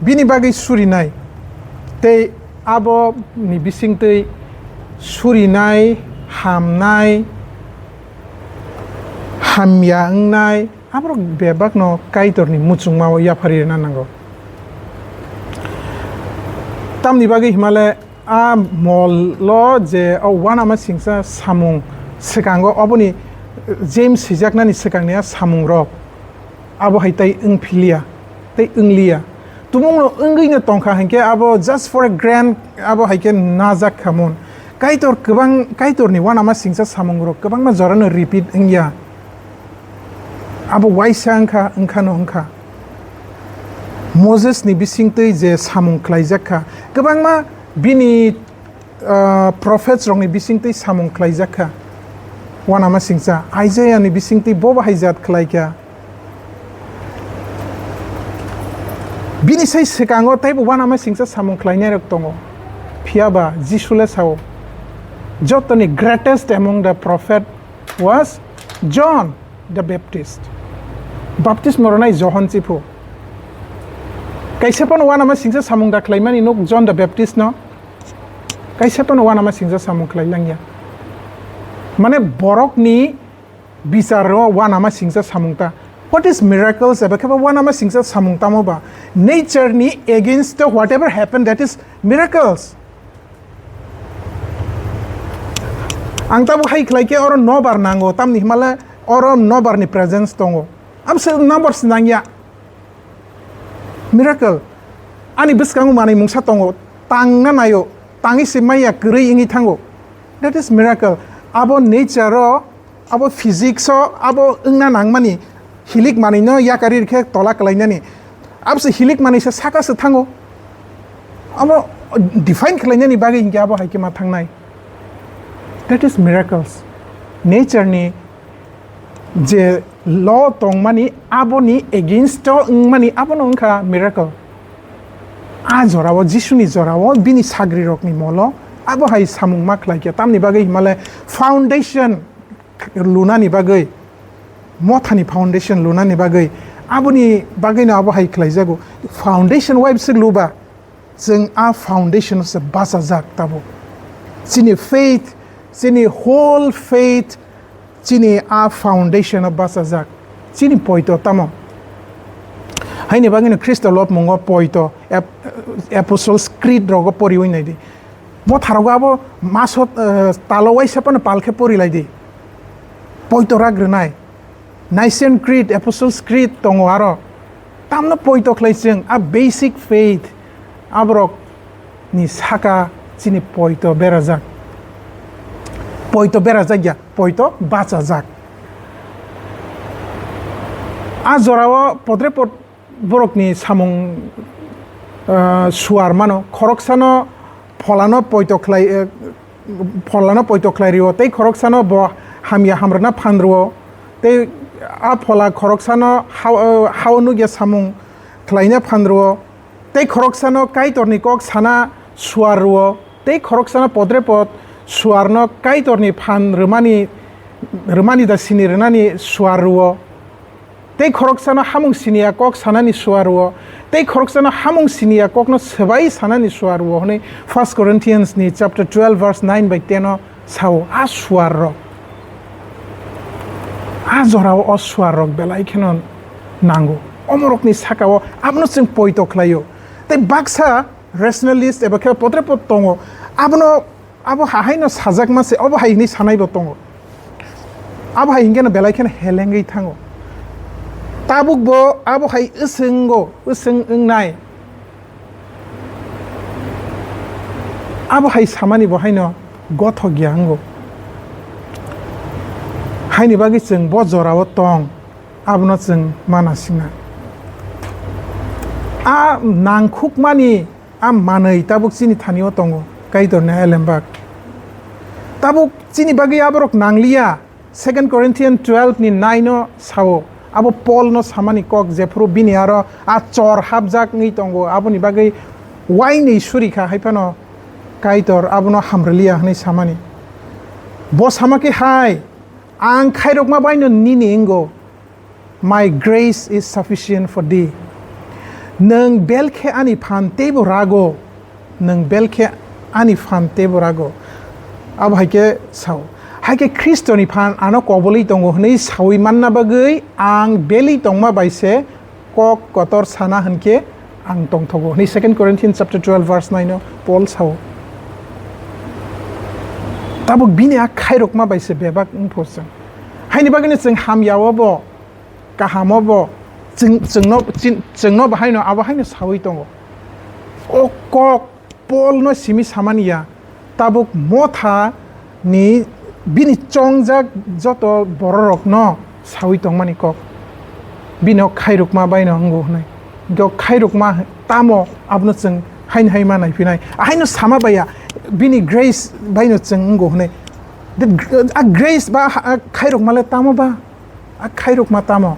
bini bagwi surinai, tei aboni bisingtwi surinai, hamnai, hamya wngnai, aborok bebakno Kaitorni muchungmao yapharwi rwna nango. Tamni bagwi himale, a molo je o uanama singcha samung swkango, oboni James swijaknani swkangni a samungrok abo hai tei wngphiliya, tei wngliya. Tumungno wngwino tongkha hinkhe abo just for a grant abo hai khe najak kha mun. Kaitor kwbang, Kaitorni uanama singcha samungrok kwbangma jorano repeat wngya. Abo uaisa wngkha, wngkhano wngkha. Moses ni bisingtwi je samung khlaijak kha, kwbangma bini, ah, prophets rokni bisingtwi samung khlaijak kha. Uanama singcha Isaiah ni bisingtwi bo bahai jat khlai kha. Bini sai swkango teibo uanama singcha samung khlainai rok tongo. Phiya ba Jisu le sao, "Jotoni greatest among the prophet was John the Baptist." Baptismo rwnai Johon chiphu. Kaisa phano uanama singcha samung da khlaimani nuk John the Baptist no. Kaisa phano uanama singcha samung khlai langya. Mane borokni bicharo uanama singcha samung ta. What is miracles? Eba khe bo uanama singcha samung tamo ba? Nature ni against whatever happened, that is miracles. Ang tabuk hai khlai khe oro nobar nango, tamni himale oro nobar ni presence tongo. Amse nobar se nangya. Miracle. Ani bwskango manwi mungsa tongo, tangna naio, tangwi se maya kwrwi wngwi thango. That is miracle. Abo nature o, abo physics o, abo wngna nangmani, hilik manwi no yakari khe tola kwlainani. Abo se hilik manwi se saka se thango. Abo define khlainani bagwi hinkhe abo hai khe ma thangnai. That is miracles. Nature ni je law tongmani, aboni against o wngmani, abono wngkha miracle. A jorao, Jisuni jorao, bini sagrirokni molo abo hai samung ma khlai khe. Tamni bagwi himale foundation lunani bagwi, mothani foundation lunani bagwi, aboni bagwino abo hai khlaijago. Foundation wai bwswk luba? Chwng a foundation se bachajak tabuk. Chini faith, chini whole faith, chini a foundation o bachajak. Chini poito tamo? Haini bagwino Khristo lobmungo poito, ap-, Apostles Creed rogo poriwi naidi. Motharogo abo maso, eh, talo waisa phano pal khe porilaidi. Poito rak rwnai. Nicene Creed, Apostles Creed tongo aro. Tamno poito khlai chwng, a basic faith, aborok ni saka chini poito berajak. Poito berajak ya, poito bachajak. A jorao podre pod borokni samung, ah, suar mano, khoroksano pholano poito khlai, eh, pholano poito khlai rio, tei khoroksano bo hamya hamrwna phan rwo, tei a phola khoroksano hao, eh, hao nukya samung khlaina phan rwo, tei khoroksano Kaitorni kok sana suar rwo, tei khoroksano podre pod suarno Kaitorni phan rwmani, rwmani da sini rwnani suar rwo. Tei khoroksano hamung siniya kok sanani suar rwo, tei khoroksano hamung siniya kokno swbai sanani suar rwo hwnwi First Corinthians ni chapter twelve verse nine bai ten o sao. A suar rok, a jorao o suar rok belai kheno nango. Omorokni sakao abono chwng poito khlaio. Tei baksa rationalist eba khe potre pot tongo, abono Abo hahaino sajakma se, abo hai hwnwi sanaibo tongo. Abo hai hwnkheno belai kheno helengwi thango. Tabukbo abo hai wswngo, wswng wngnai. Abo hai samani bo haino gothok ya wngo. Haini bagwi chwng bo jorao tong, abono chwng ma nasingnai. A nangkhukmani A manwi tabuk chini thani-o tongo, Kaitorni elembak. Tabuk chini bagwi aborok nangliya, Second Corinthians twelve ni nine o sao, abo Paul no samani kok, jephuru bini aro a chor hapjak wngwi tongo, aboni bagwi uainwi suri kha, hai phano Kaitor abono hamrwliya hwnwi samani. Bo sama khe hai, "Ang khairokma bai no nini wngo." "My grace is sufficient for thee." Nwng bel khe ani phan teibo rago, nwng bel khe ani phan teibo rago. Abo hai khe sao, hai khe Khristoni phan ano kobolwi tongo hwnwi saui manna bagwi ang belwi tongma bai se kok kotor sana hwn khe ang tongthogo hwnwi Second Corinthians chapter twelve verse nine o Paul sao. Tabuk bini a khairokma bai se bebak wngpho chwng. Haini bagwino chwng hamya-o bo, kaham-o bo, chwng, chwngno, chin-, chwngno bo haino, abo haino saui tongo. O kok Paul no simi samani ya, tabuk Motha ni bini chongjak joto bororokno saui tongmani kok. Bino khairokma baino wngo hwnwi. Hwnkhe o khairokma tamo abono chwng haino hai ma naiphinai. Ahaino sama baiya, bini grace baino chwng wngo hwnwi. A grace ba ha-, a khairokma le tamo ba? A khairokma tamo?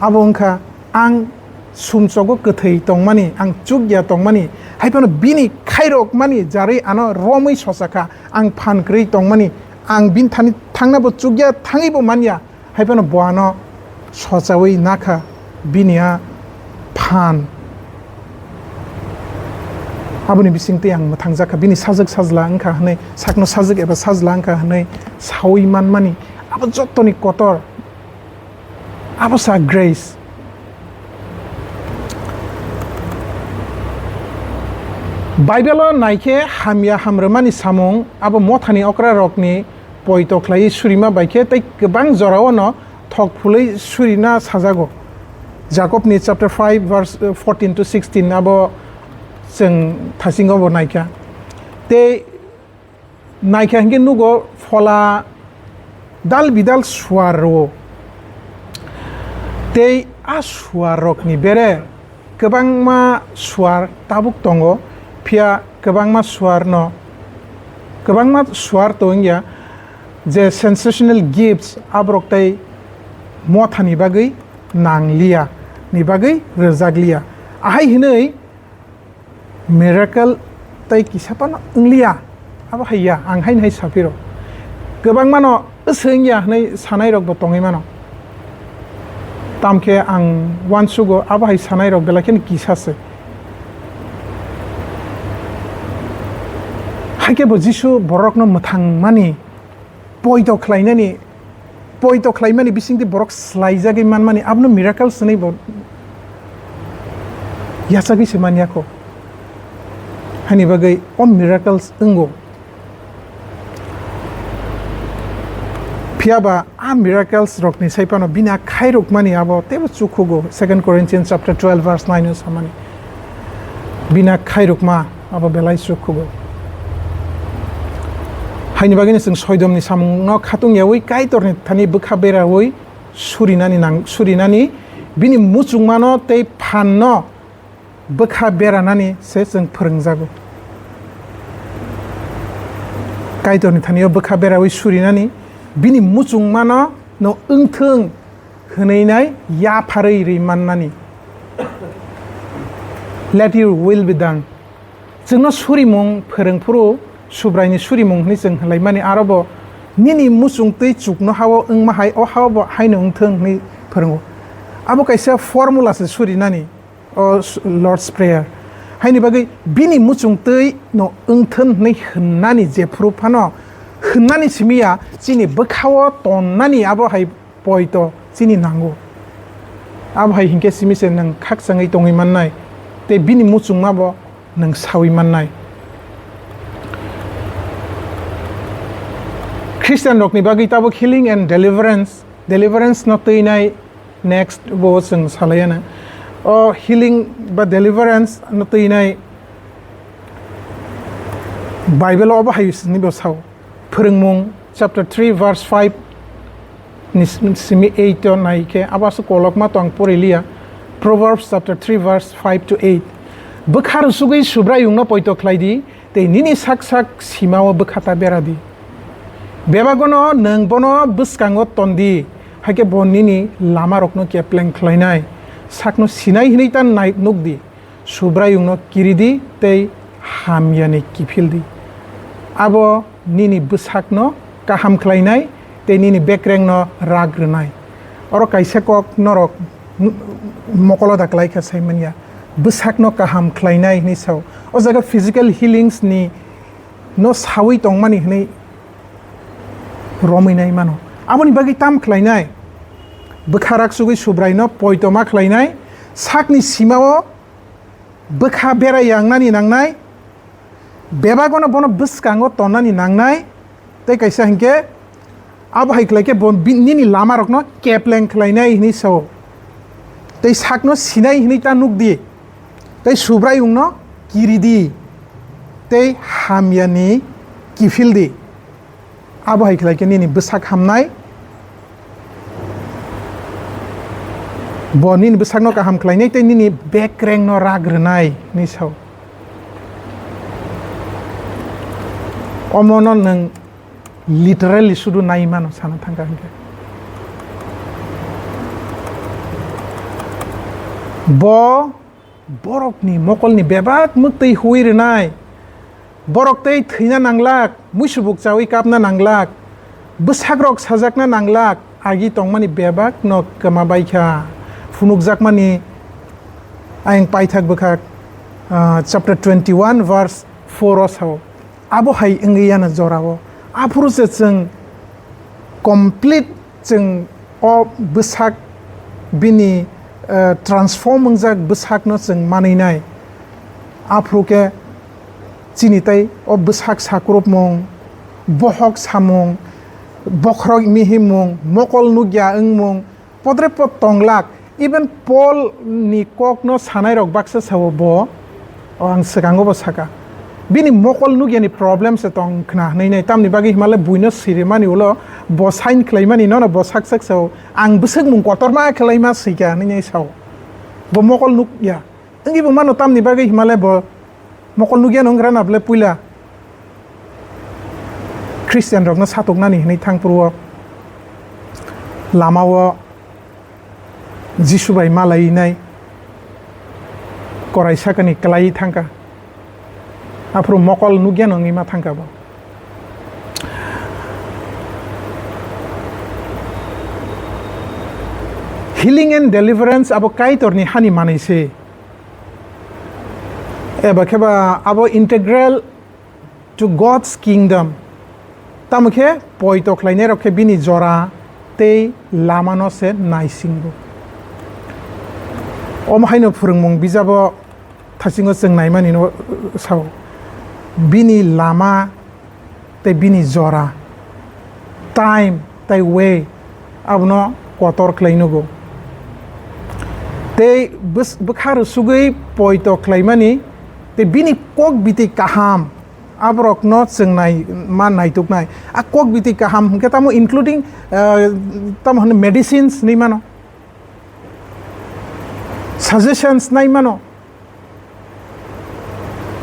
Abo wngkha ang sumsogo kwthwi tongmani, ang chukya tongmani, hai phano bini khairokmani jarwi ano romwi sosa kha, ang phan kwrwi tongmani, ang bini thani thangnabo chukya, thangwibo manya, hai phano bo ano sochawi nakha bini a phan. Aboni bisingtwi ang mwthangjakha, bini sajwk sajla wngkha hwnwi, sakno sajwk eba sajla wngkha hwnwi saui manmani, abo jottoni kotor. Abo sa grace. Bible-o naikhe hamya hamrwmani samung abo mothani okrarokni poito khlaiwi surima bai khe tei kwbang jorao'-no thok phulwi surina sajago. Jakobni chapter five verse fourteen to sixteen abo chwng thasingo bo naikha. Tei naikha hinkhe nugo phola dal bidal suar rwo. Tei a suar rokni bere kwbangma suar tabuk tongo, phiya kwbangma suar no, kwbangma suar tongya je sensational gifts aborok tei mothani bagwi nangliya ni bagwi rwjakliya. Ahai hinwi miracle tei kisa phano wngliya, abo hai ya, ang haini hai saphiro. Kwbangmano wngya hwnwi sanairokbo tongwi mano. Tamkhe ang uansugo abo hai sanairok belai kheno kisa se. Haikhe bo Jisu borokno mwthangmani poito khlainani, poito khlaimani bisingtwi borok slaijagwi manmani, abono miracles hwnwi bo yachagwi se manya kho. Hani bagwi o miracles wngo. Phiya ba a miracles rokni sai phano bini a khairokmani abo teibo chukhugo, Second Corinthians chapter twelve verse nine o samani. Bini a khairokma abo belai chukhugo. Haini bagwino chwng soidomni samungno khatung yaui Kaitorni thani bwkha beraui surinani nang-, surinani bini muchungmano tei phanno bwkha beranani se chwng phwrwngjago. Kaitorni thani o bwkha beraui surinani bini muchungmano no wngthwng hwnwi nai yapharwi rwi mannani. Let your will be done. Chwngno surimung phwrwng phuru Subraini surimung hwnwi chwng hwnlaimani, aro bo nini muchung twi chukno hao wngma hai, o hao bo haino wngthwng hwnwi phwrwngo. Abo kaisa formula se surinani, o s-, Lord's Prayer. Haini bagwi bini muchung twi no wngthwng hwnwi hwnnani jephuru phano hwnnani simi ya, chini bwkhao tonnani abo hai poito chini nango. Abo hai hinkhe simi se nwng khakchangwi tongwi mannai, tei bini muchungma bo nwng saui mannai. Christian rokni bagwi tabuk healing and deliverance, deliverance no twinai next bo chwng salaiya na. O healing ba deliverance no twinai Bible o bo hai sini bo sao. Phwrwngmung chapter three verse five ni sim-, simi eight o nai khe abo aswk kolokma tong pori liya. Proverbs chapter three verse five to eight. Bwkha rwsugwi Subraiyungno poito khlai di, tei nini sak sak simao bwkha ta bera di. Bebagono nwng bono bwskango ton di, hakhe bo nini lamarokno kepleng khlainai, sakno sinai hwnwi ta nai nuk di. Subraiyungno kiri di tei hamyani kiphil di. Abo nini bwsakno kaham khlainai tei nini bekrengno rak rwnai. Oro kaisa kok norok m-, mokolo da klai kha sai manya. Bwsakno kaham khlainai hwnwi sao. O jaga physical healings ni no saui tongmani hwnwi romwi nai mano. Aboni bagwi tam khlainai? Bwkha rak sugwi Subraino poito ma khlainai, sakni simao bwkha bera yangnani nangnai, bebagono bono bwskango tonnani nangnai, tei kaisa hinkhe abo hai khlai khe bo bi-, nini lamarokno kepleng khlainai hwnwi sao, tei sakno sinai hwnwi ta nuk di, tei Subraiyungno kiri di, tei hamyani kiphil di. Abo hai khlai khe nini bwsak hamnai, bo nini bwsakno kaham khlainai tei nini bekrengno rak rwnai hwnwi sao. Omono nwng literally sudu nai mano sana thangkha hinkhe. Bo borokni mokolni bebak mwktwi huwi rwnai. Borok tei thwina nanglak, muisubuk chawi kapna nanglak, bwsakrok sajakna nanglak, agi tongmani bebakno kwma bai kha. Phunukjakmani ayang paithak bwkhak, ah, chapter twenty-one verse four o sao. Abo hai wngwi yano jorao. Aphuru se chwng complete chwng o bwsak bini, eh, transform wngjak bwsakno chwng manwi nai. Aphuru khe chini tei o bwsak sakrupmung, bohok samung, bokhorok mihimung, mokol nukya wngmung, podre pod tonglak. Even Paul ni kokno sanai rok baksa sao bo, o ang swkango bo saka. Bini mokol nukyani problem se tong khna hwnwi nai, tamni bagwi himale buino sirimani ulo bo sign khlaimani nono bo sak sak sao, ang bwswkmung kotorma khlaima swika hwnwi nai sao. Bo mokol nukya. Wngwi bo mano tamni bagwi himale bo mokol nukya nung rana bole puila Christian rokno satoknani hwnwi thangphuru o lama o Jisu bai malainai korai sakani kwlaiwi thangkha. Aphuru mokol nukya nungwi ma thangkha bo. Healing and deliverance abo Kaitorni hani manwi se. Eba khe ba abo integral to God's kingdom. Tamo khe poito khlainai rok khe bini jora tei lama no se naisingo. Omo haino phwrwngmung bijabo thasingo chwng naimani no sao. Bini lama tei bini jora, time tei way, abono kotor khlai nugo. Tei bwkha rwsugwi poito khlaimani tei bini kok biti kaham, aborokno chwng nai, ma naituknai. A kok biti kaham hwnkhe tamo including, eh, tamo hwnwi medicines hinwi mano, suggestions nai mano.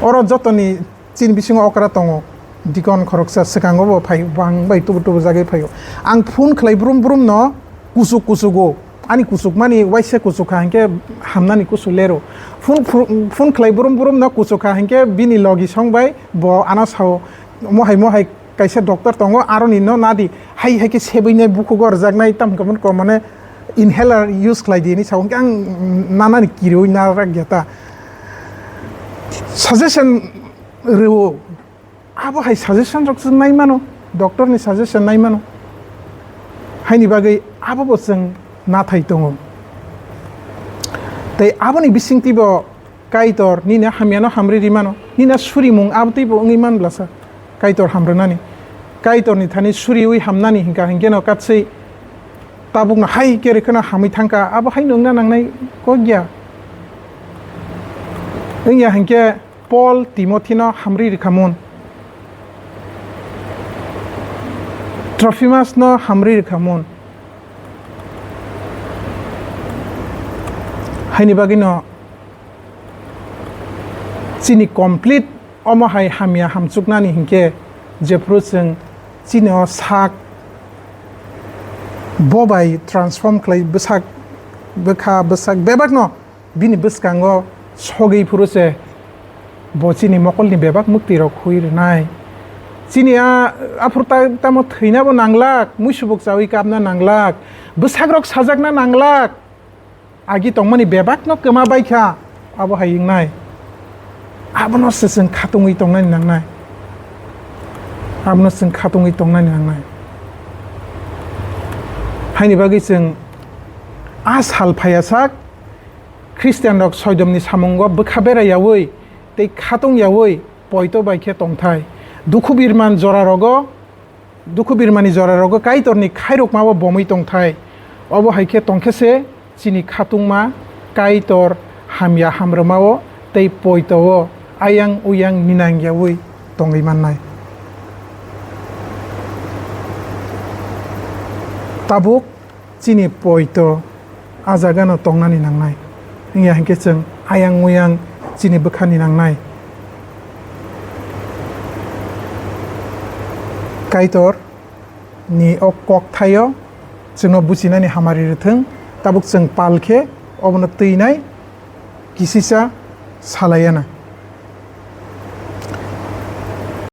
Oro jotoni chini bisingo okra tongo, dikon khoroksa swkango bo phaio, bang bai tubu tubu jagwi phaio. Ang phone khlai brum brum no kuchuk kuchugo, ani kuchukmani waisa kuchukha hinkhe hamnani kuchu lero. Phone, phone khlai brum brum no kuchukha hinkhe bini logi song bai bo ano sao, mohai mohai kaisa doctor tongo, aroni no nadi, hai hai khe sebwi nai bukhugo rwjaknai, tam hwnkhe mane inhaler use khlai di hinwi sao, hwnkhe ang nanani kiriwi narak ya ta. Suggestion rwo, abo hai suggestion rok chwng nai mano, doctor ni suggestion nai mano, haini bagwi abo bo chwng nathai tongo. Tei aboni bisingtwi bo Kaitor nini hamyano hamri rimano, nini surimung abotwi bo wngwi man blasa. Kaitor hamrwnani, Kaitorni thani suriwi hamnani hinka hinkeno katswi tabukno hai khe rwkheno hamwi thangkha, abo haino wngna nangnai kok ya. Wngya hinkhe Paul Timothino hamri rwkhamun, Trophimasno hamri rwkhamun. Haini bagwino chini complete omo hai hamya hamchuknani hinkhe jephuru chwng chini o sak bo bai transform khlai bwsak, bwkha bwsak bebakno bini bwskango sogwi phuru se bo chini mokolni bebak mwktwi rok hui rwnai. Chini a, aphuru ta-, tamo thwinabo nanglak, muisubuk chawi kapna nanglak, bwsakrok sajakna nanglak. Agi tongmani bebakno kwma baikha, abo hai wngnai. Abono se chwng khatungwi tongnani nangnai. Abono chwng khatungwi tongnani nangnai. Haini bagwi chwng a sal phaiya sak Christian rok soidomni samungo bwkha bera yaui tei khatung yaui poito bai khe tongthai. Dukhu birman jora rogo Dukhu birmani jora rogo Kaitorni khairokmabo bomwi tongthai. Obo hai khe tongkhe se chini khatungma Kaitor hamya hamrwmao tei poitao ayang uyang ninang yaui tongwi mannai. Tabuk chini poito a jagano tongnani nangnai. Wngya hinkhe chwng ayang muyang chini bwkhani nangnai. Kaitor ni o kokthaio chwngno buchinani hamari rwthwng, tabuk chwng pal khe obono twinai kisisa salaiya na.